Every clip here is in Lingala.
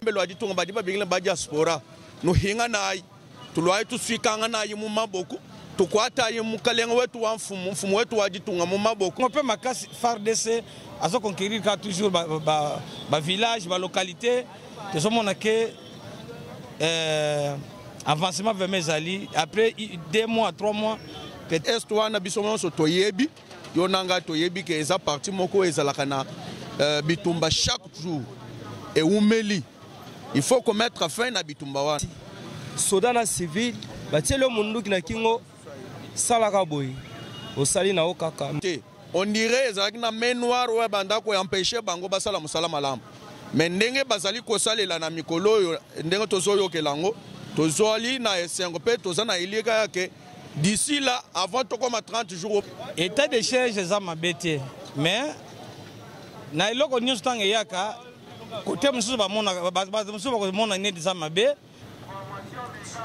pambelu wa ditunga badi babikila ba diaspora, nuhinganayi, tuluayi tusuikanganayi mu maboku, tukuatayi mukalenge wetu wa mfumu, mfumu wetu wa ditunga mu maboku. Mpe makasi FARDC azo conquérir kaka toujours ba, ba, ba village, ba localité. Tozomona ke avancement vraiment ezali après 2 mois, 3 mois. Est wana, biso nyonso toyebi, yo na ngai toyebi ke eza parti moko oyo ezalaka na bitumba chaque jour, ewumeli. Il faut komettre fin na bitumba wana. Soda na civil batieli yo munduki na kingo, salaka boye, osali na yo kaka. Te, on dirait ezalaki na main noire oyo banda koempêcher bango basala mosala malamu. Mais ndenge bazali kosalela na mikolo oyo, ndenge tozoyokela yango, tozwali na esengo mpe toza na elika yake d'ici là, avant tokoma 30 jours. État de siège eza mabe te, mais na eloko nyonso, ntango eyaka kote mosusu, bamonaka bato mosusu bakomona neti eza mabe.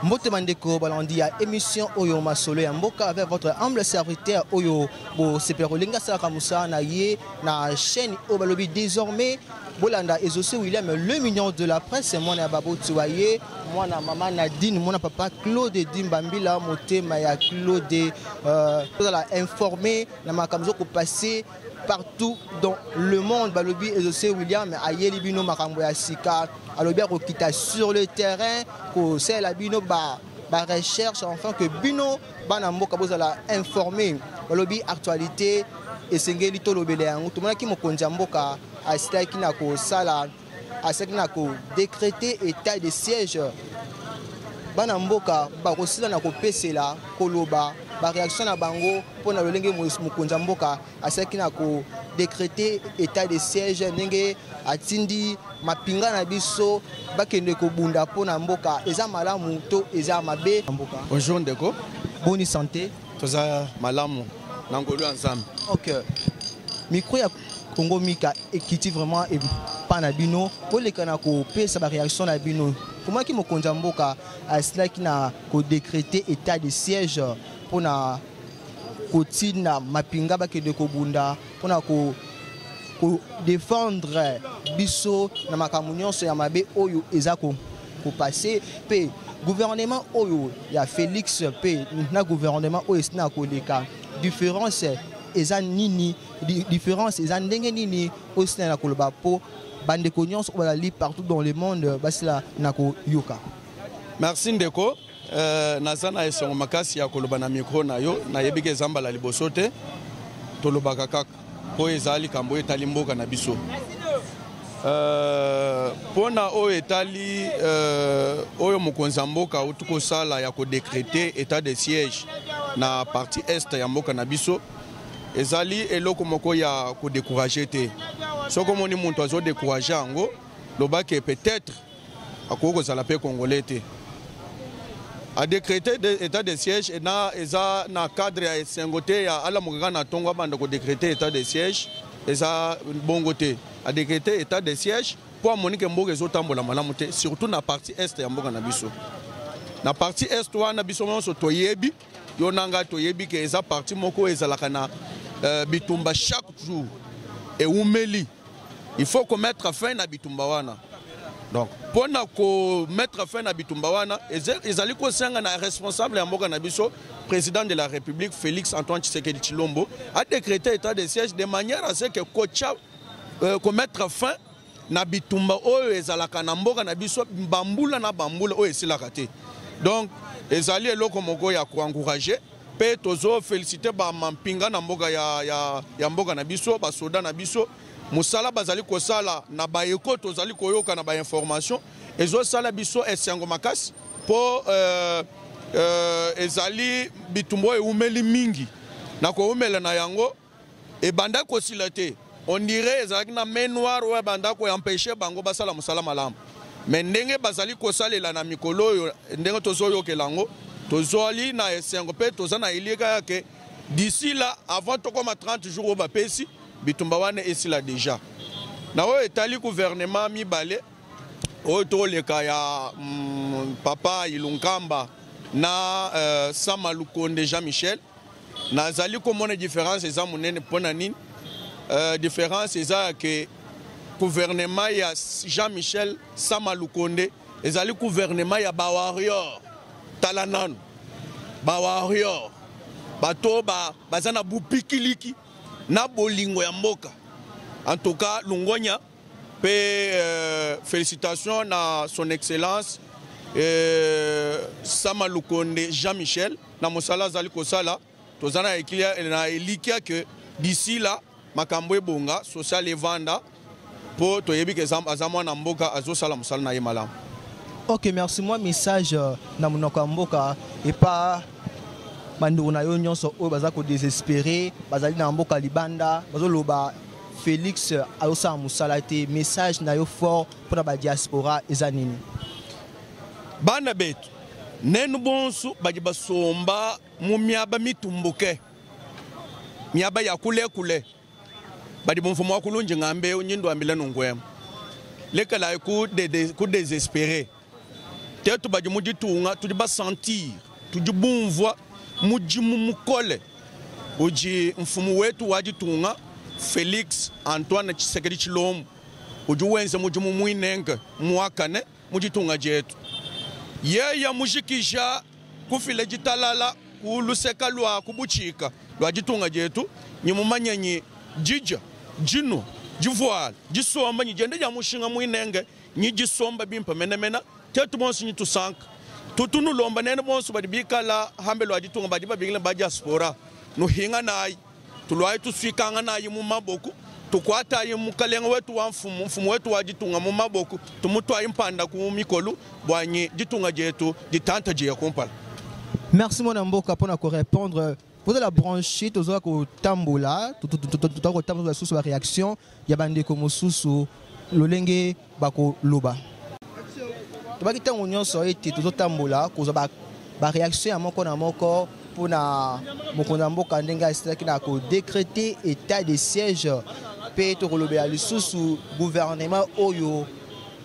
Mbote bandeko balandi ya émission oyo Masolo ya Mboka avec votre humble serviteur oyo bosepela kolinga asalaka mosala na ye na chaîne oyo. Balobi désormais bolanda Exaucé William, le mignon de la presse, mwana ya baboti wa ye, mwana mama Nadine, mwana papa Claude Dimbambila, motema ya Claude. Tozala informé na makambo ezokopasser partout dans le monde. Balobi Exaucé William ayeli bino makambo ya sika. Alobi akokita sur le terrain kosalela bino ba barecherche enfin que bino bana mboka bozala informé. Balobi actualité esengeli tolobela yango. Tomonaki mokonzi ya mboka asilaki na kosala, asilaki na kodécréter état de siège. Bana mboka bakosila na kopesela koloba baréaction na bango mpona lolenge mokonzi ya mboka asalaki na kodécréter état de siège, ndenge atindi mapinga na biso bakende kobunda mpona mboka. Eza malamu to eza mabe mboka? Bonjour ndeko. Boni santé? Toza malamu na ngolu ya Nzambe. Ok, micro ya Congo Mika ekiti vraiment epa na bino, koleka na kopesa baréaction na bino. Komaki mokonzi ya mboka asilaki na kodécréter état de siège mpona kotinda mapinga bakende kobunda mpona kodéfendre biso na makambo nyonso ya mabe oyo eza kopasser. Mpe gouvernement oyo ya Félix mpe na gouvernement oyo esili na koleka, différence eza nini? Différence eza ndenge nini? Osila na koloba mpo bandeko nyonso oyo bazali partout dans le monde basila na koyoka. Merci ndeko. Naza na esengo makasi ya koloba na micro na yo. Nayebi ke eza mbala liboso te, tolobaka kaka mpo eza likambo oyo etali mboka na biso. Mpo na oyo etali oyo mokonzi ya mboka auti kosala ya kodécréter état de siège na partie est ya mboka na biso, ezali eloko moko ya kodécourager te. Soki omoni moto azodécourager yango, lobaki peut-être akoki kozala mpe Congolais te. Adécréter état de siège na eza na cadre ya esengo te ya alamuka kaka na ntongo abanda kodécréter état de siège, eza bongo te. Adécréter état de siège mpo amoni ke mboka ezotambola malamu te, surtout na partie est ya mboka na biso. Na partie est wana, biso nyonso toyebi, yo na ngai toyebi ke eza parti moko oyo ezalaka na bitumba chaque jour, ewumeli. Il faut komettre fin na bitumba wana. Donc mpo na komettre fin na bitumba wana, ezali kosenga na responsable ya mboka na biso, président de la République Félix Antoine Tshisekedi Tshilombo, adécréter état de siège de manière à ce que kotia komettre fin na bitumba oyo ezalaka na mboka na biso bambula na bambula, oyo esilaka te. Donc ezali eloko moko ya koencourager mpe tozoféliciter bamampinga na mboka ya mboka na biso, basoda na biso, mosala bazali kosala. Na bayeko tozali koyoka na bainformation, ezosala biso esengo makasi mpo ezali bitumba oyo ewumeli mingi. Na kowumela na yango, ebanda kosila te. On dirait ezalaki na main noire oyo ebanda koempêcher bango basala mosala malamu. Mais ndenge bazali kosalela na mikolo oyo, ndenge tozoyokela yango, tozwali na esengo mpe toza na elika yake d'ici là, avant tokoma 30 jours oyo bapesi, bitumba wana esila déjà. Na oyo etali gouvernement mibale oyo toleka ya papa Ilunkamba na Sama Lukonde Jean Michel, nazali komona différence eza monene. Mpo na nini? Différence eza ya ke Gouvernement ya Jean-Michel Sama Lukonde ezali gouvernement ya ba warrior. Tala nanu ba warrior, bato ba baza na bupikiliki na bolingo ya mboka. En tout cas lungonya pe félicitations na son excellence Sama Lukonde Jean-Michel na mosala azali kosala. Toza na ekilia, na elikia que d'ici là makambo ebonga, social evanda po toyebi ke aza mwana mboka azosala mosala na ye malamu. Ok, merci. Moi message na monoko ya mboka et pas bandeko na yo nyonso oyo baza ko désespérer, bazali na mboka libanda, bazoloba Félix azosala mosala te. Message na yo fort mpona ba diaspora eza nini? Bana betu nenu bonso badi basomba mu miaba mitumbuke, miaba ya kulekule, badi bumva mwa kulunji ngambe nyindu ambila nungwema lekala ku de, ku désespérer tetu badi mu ditunga tudi basentir tudi bumvwa mudimu mukole udi mfumu wetu wa ditunga Félix Antoine Tshisekedi Tshilombo udi wenza mudimu muinenge muakane mu ditunga dietu. Yeye mujikija kufila ditalala ku luseka lua kubuchika lua ditunga dietu, nyi mumanye nyi dija dinua divuala disomba nyi dienda dia mushinga muinenge nyi disomba bimpe menemena tetu bonso nyi tusanka tutunulomba nene bonso badi bikala hambe lua ditunga badi babingila ba diaspora nuhinga nayi tulwayi tusuikanga nayi mu maboku tukwatayi mukalenga wetu wa mfumu, mfumu wetu wa ditunga mu maboku tumutwayi mpanda ku mikolu bwanyi ditunga dietu ditanta dia kumpala. Merci mwana mboka mpona ko répondre. Vous la branche tozoka kotambola tozoka kotambola susu ba réaction ya bandeko mosusu lolenge bakoloba. Tobaki ntango nyonso ete tozotambola kozwa ba réaction ya moko na moko mpona mokonzi ya mboka ndenge asilaki na kodécréter état de siège mpe tokolobela lisusu gouvernement oyo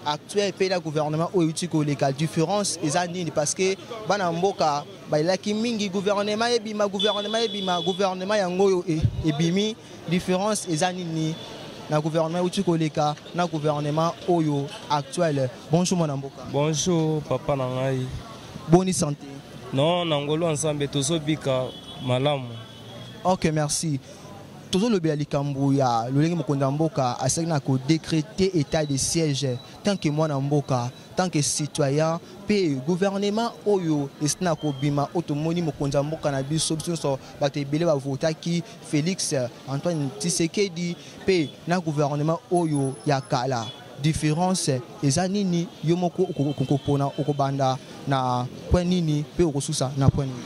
actuel mpe na gouvernement oyo euti koleka. Différence eza nini? Parce que bana mboka balelaki mingi gouvernement ebima, gouvernement ebima, gouvernement yango oyo ebimi. Différence eza nini na gouvernement euti koleka na gouvernement oyo actuel? Bonjour mwana mboka. Bonjour papa na ngai. Boni santé? Non, na ngolu ya Nzambe tozobika malamu. Ok, merci. Tozolobela likambo ya lolenge mokonzi ya mboka asalaki na kodécréter état de siège. Tant que mwana mboka, tant que citoyen mpe gouvernement oyo esi na kobima oyo tomoni mokonzi ya mboka na biso, biso nyonso bato ebele bavotaki Félix Antoine Tshisekedi, mpe na gouvernement oyo ya kala, différence eza nini? Yo moko okopona okobanda na point nini mpe okosusa na point nini?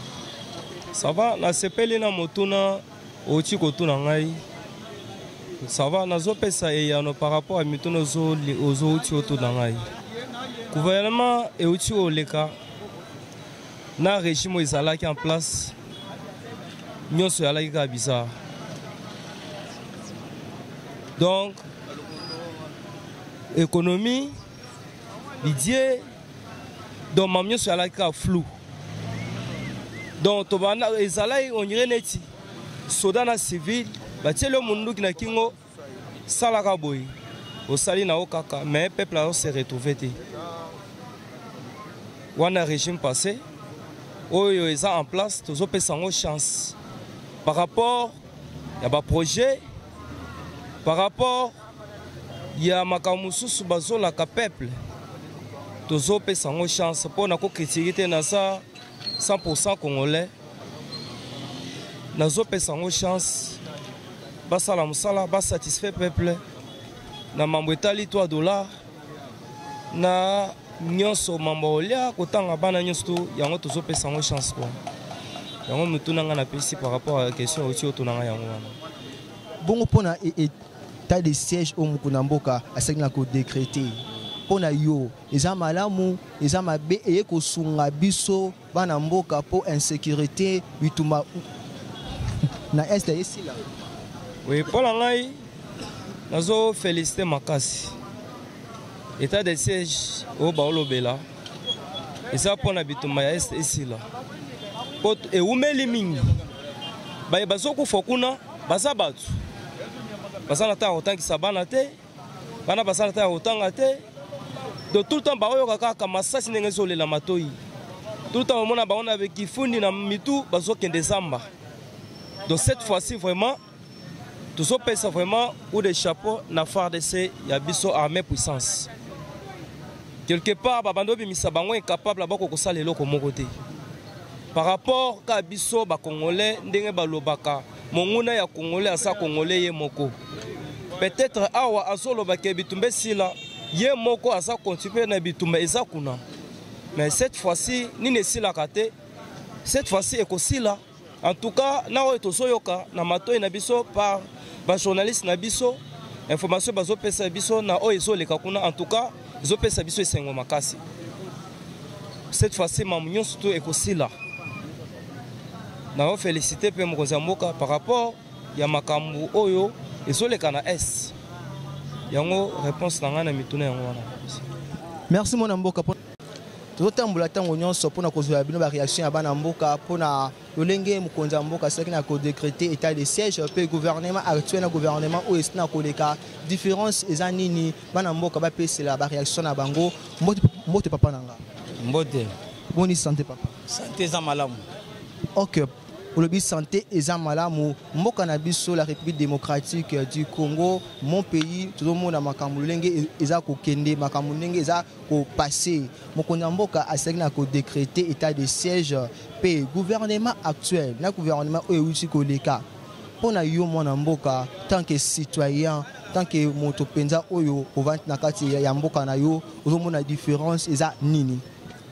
Ça va, nasepeli na motuna outi kotuna ngai. Ça va, nazopesa eyano par rapport ya mituna ozouti otuna ngai. Gouvernement euti koleka na régime oyo ezalaki en place nyonso ezalaki kaka bizarre. Donc économie, budget, donc mam nyonso ezalaki kaka flou. Donc tobanda ezalaki on dirait neti soda na civil batieli yo munduki na kingo, salaka boye, osali na yo kaka, mais peuple azo se retrouver te. Wana régime passé. Oyo eza en place, tozopesa yango chance par rapport ya baprojet, par rapport ya makambo mosusu bazolaka peuple, tozopesa yango chance. Mpo na kocritiquer te, naza 100% congolais, nazopesa yango chance basala mosala, basatisfait peuple na mambo etali 3 dollar na nyonso, mambo olia, kotanga bana nyonso to yango, tozopesa yango chance kwa yango. Mituna ngai napesi par rapport à question oti otuna ngai yango wana. Bongo mpona état de siège oyo mokonzi ya mboka asalaki na kodécréter, mpo na yo eza malamu, eza mabe? Eye kosunga biso bana mboka mpo insécurité, bitumba na Est esila? Oui, mpo na ngai nazoféliciter makasi. État de siège oyo baolobela eza mpona bitumba ya Est esila, mpo ewumeli mingi. Baye bazokufa kuna baza bato baza na ntango kotangisa bana te. Bana basala ta ya kotanga te. Donc tout le temps baoyoka kaka masasi ndenge ezolela matoi. Tout le temps omona bango na kifundi na mitu bazokende zamba. Donc cette fois-ci vraiment tozopesa vraiment coup de chapeau na FARDC ya biso armée puissance. Quelque part babandi obimisa bango incapable bako kosala eloko moko te. Par rapport ka biso ba congolais ndenge balobaka monguna ya congolais aza congolais ye moko. Peut-être awa azoloba ke bitumba esila ye moko aza continuer na bitumba eza kuna. Mais cette fois-ci nini esilaka te, cette fois-ci ekosila. En tout cas na oyo tozoyoka na matoi na biso par ba journaliste na biso, information bazopesa biso na oyo ezoleka kuna, en tout cas ezopesa biso esengo makasi. Cette fois-ci mamu nyonso to ekosila. Na féliciter pe mokonzi ya mboka par rapport ya makambo oyo ezoleka na est. Yango réponse na ngai na mituna yango wana. Merci mwana mboka. Tozotambola ntango nyonso mpona kozwa bino ba réaction ya bana mboka mpona lolenge mokonzi ya mboka asalaki na kodécréter état de siège mpe gouvernement actuel na gouvernement oyo esi na koleka différence eza nini, bana mboka bapesela ba réaction na bango. Mbote, mbote papa na nga. Mbote. Boni santé papa? Santé eza malamu. Ok, olobi santé eza malamu. Mboka na biso la République démocratique du Congo, mon pays, tozomona makambo lolenge eza kokende, makambo ndenge eza kopasser. Mokonzi ya mboka asalaki na kodécréter état de siège mpe gouvernement actuel na gouvernement oyo euti koleka, mpona yo mwana mboka, tant que citoyen, tant que moto mpenza oyo ovandi na kati ya mboka na yo, ozomona différence eza nini?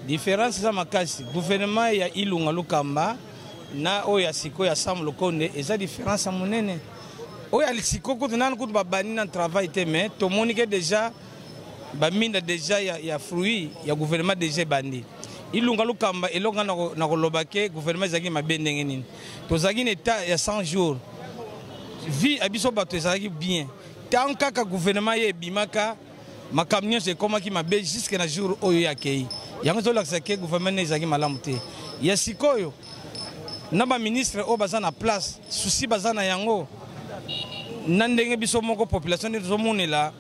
Différence eza makasi. Gouvernement ya Ilunga Lukamba na oyo ya sikoyo ya Sam Lukonde eza différence ya monene. Oyo ya sikoyo kutu nanu kutu babandi na travail te, mais tomoni ke déjà baminda déjà ya fruit ya gouvernement déjà ebandi. Ilunga Lukamba, eloko nga na koloba ke gouvernement ezalaki mabe ndenge nini? Tozalaki na état ya 100 jours, vie ya biso bato ezalaki bien. Tant kaka gouvernement ye ebimaka, makambo nyonso ekomaki mabe jusque na jour oyo ye akei. Yango ezolakisa ke gouvernement ne ezalaki malamu te. Ya sikoyo na baministre oyo baza na place, susi baza na yango na ndenge biso moko population nde tozomonela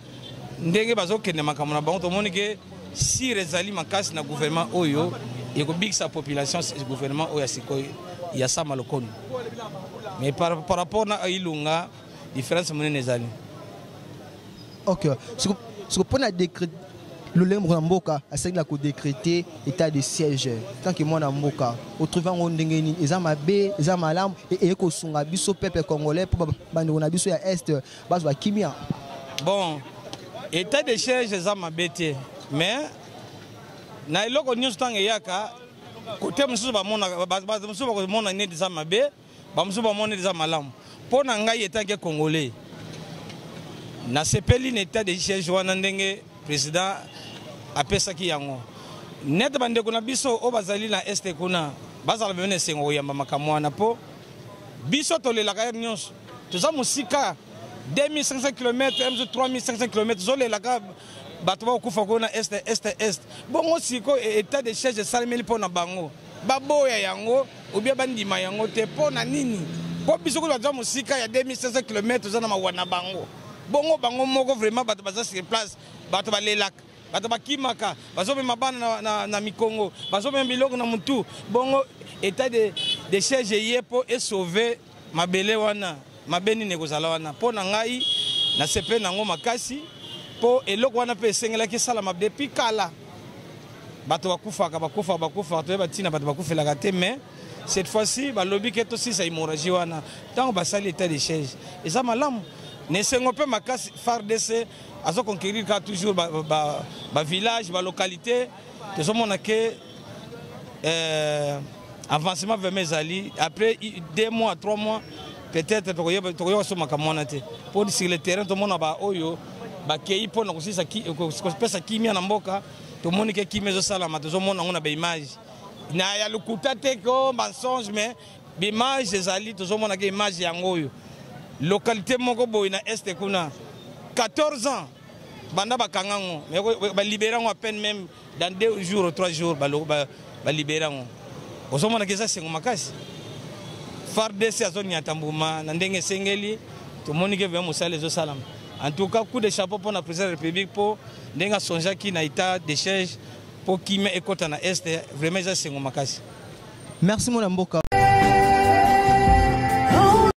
ndenge bazokende makambo na bango. Tomoni ke sire ezali makasi na gouvernement oyo ekobikisa population, gouvernement oyo ya sikoyo ya Sama Lukonde. Mais par rapport na Ilunga, différence monene ezali. Ok, siko mpona décret lolenge moko na mboka asengi na kodécréter état de siège, tant que mwana mboka otrouve yango ndenge nini? Eza mabe, eza malamu, eye kosunga biso peuple congolais mpo bandeko na biso ya est bazwa kimia? Bon, état de siège eza mabe te, mais na eloko nyonso ntango eyaka, kote mosusu bamonaka, bato mosusu bakomona neti eza mabe, bamosusu bamona eza malamu. Mpo na ngai en tant que congolais, nasepeli na état de siège wana ndenge président apesaki yango. Nete bandeko na biso oyo bazali na est kuna bazala beme na esengo koyamba makambo wana, mpo biso tolelaka ye nyonso, toza mosika 2500 km, 3500 km, tozolelaka bato bakokufa kuna est, est, est. Bongo sikoyo état de siège esalemeli mpo na bango, baboya yango ou bien bandima yango te, mpo na nini? Mpo biso kutu baza mosika ya 2500 km, toza na mawa na bango. Bongo bango moko vraiment bato baza sur place, bato balelaka, bato bakimaka, bazomema bana na mikongo, bazomema biloko na mutu. Bongo état de siège ye mpo esauve mabele wana, mabe nini ekozala wana? Mpo na ngai nasepeli nango makasi, mpo eloko wana mpe esengelaki esalama depuis kala. Bato bakufaka, bakufaka, bakufaka, toyeba ntina bato bakufelaka te. Mais cette fois-ci balobi ke tosisa hémorragie wana. Ntango basali état de siège eza malamu na esengo mpe makasi. FARDC azoconquérir kaka toujours bavillage, ba balocalité. Tozomona ke avancement vraiment ezali. Après 2 mois, 3 mois peut-être tokoyoka so makambo wana te, mpo sur le terrain tomona baoyo bakei mpona kopesa kimia na mboka. Tomoni ke kimia ezosalama, tozomona yango na baimage na ya lokuta te ko mensonge, mais baimage ezali. Tozomona ke image yango oyo, localité moko boye na est kuna, 14 ans banda bakanga yango, balibérer yango à peine même dans 2 jours ou 3 jours, balibérer yango. Ozomonaka eza sengo makasi. FARDC azoniata mbuma na ndenge esengeli. Tomoni ke vraiment mosala ezosalama. En tout cas, coup de chapeau mpo na président de la République, mpo ndenge asongeaki na état de siège mpo kimia ekɔta na Est. Vraiment, eza esengo makasi. Merci, mwana mboka.